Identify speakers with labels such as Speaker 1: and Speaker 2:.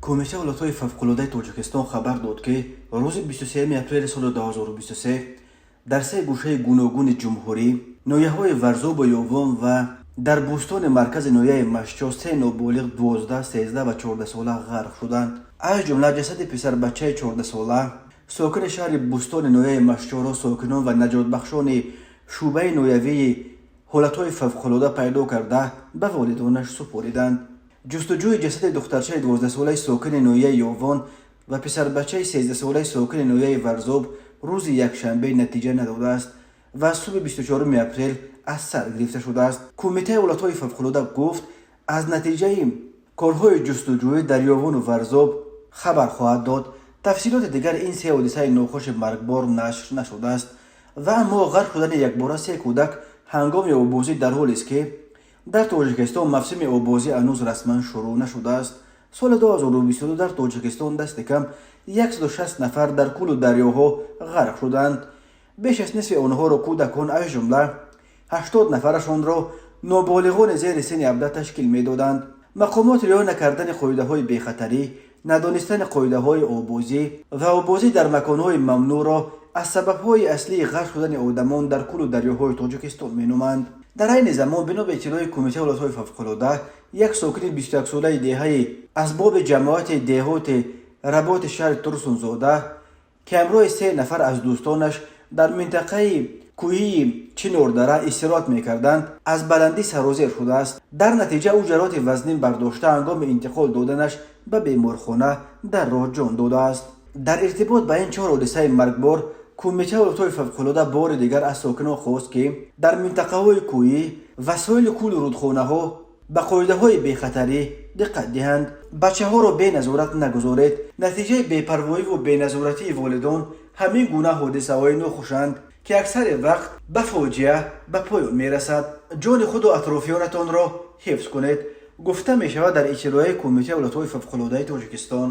Speaker 1: Кумитаи ҳолатҳои фавқулодаи Тоҷикистон хабар дод, ки рӯзи 23 апрели соли 2023 дар се гӯшаи гуногуни ҷумҳурӣ, ноҳияҳои Варзобу Ёвон ва дар Бӯстони маркази ноҳияи Мастчоҳ, се ноболиғ 12, 13 ва 14 сола ғарқ шуданд. Аз ҷумла ҷасади писарбачаи 14сола, сокини шаҳри Бӯстони ноҳияи Мастчоҳро сокинон ва наҷотбахшони шӯъбаи ноҳиявии ҳолатҳои фавқулода пайдо карда, ба волидонаш супориданд. Ҷустуҷӯи ҷасади духтарчаи 12солаи сокини ноҳияи Ёвон ва писарбачаи 13солаи сокини ноҳияи Варзоб рӯзи якшанбе натиҷа надодааст ва субҳи 24 апрел аз сар гирифта шудааст. Кумитаи ҳолатҳои фавқулода гуфт, аз натиҷаи корҳои ҷустуҷӯӣ дар Ёвону Варзоб хабар хоҳад дод. Тафсилоти дигари ин се ҳодисаи нохуши маргбор нашр нашудааст. Ва аммо ғарқ шудани якбора се кӯдак ҳангоми оббозӣ дар ҳолест, ки дар Тоҷикистон мавсими оббозӣ ҳанӯз расман шурӯъ нашудааст. Соли 2022 дар Тоҷикистон дасти кам 160 нафар дар кӯлу дарёҳо ғарқ шуданд. Беш аз нисфи онҳоро кӯдакон, аз ҷумла 80 нафарашонро ноболиғони зери синни 17 ташкил медоданд. Мақомот риоя накардани қоидаҳои бехатарӣ, надонистани қоидаҳои оббозӣ ва оббозӣ дар маконҳои мамнӯъро аз сабабҳои аслии ғарқ шудани одамон дар кӯлу дарёҳои Тоҷикистон меноманд. Дар айни замон, бино ба иттилои Кумитаи ҳолатҳои фавқулода, як сокини 21солаи деҳаи Асбоби ҷамоати деҳоти Работи шаҳри Турсунзода, ки ҳамроҳи се нафар аз дӯстонаш дар минтақаи кӯҳии Чинордара истироҳат мекарданд, аз баландӣ сарозер шудааст. Дар натиҷа ӯ ҷароҳати вазнин бардошта, ҳангоми интиқол доданаш ба беморхона дар роҳ ҷон додааст. Дар иртибот ба ин чор ҳодисаи маргбор Кумитаи ҳолатҳои фавқулода бори дигар аз сокинон хост, ки дар минтақаҳои кӯҳӣ ва соҳили кӯлу рудхонаҳо ба қоидаҳои бехатарӣ диққат диҳанд. Бачаҳоро беназорат нагузоред. Натиҷаи бепарвоиву беназоратии волидон ҳамин гуна ҳодисаҳои нохушанд, ки аксари вақт ба фоҷиа ба поён мерасад. Ҷони худу атрофиёнатонро ҳифз кунед, гуфта мешавад дар иттилоияи Кумитаи ҳолатҳои фавқулодаи Тоҷикистон.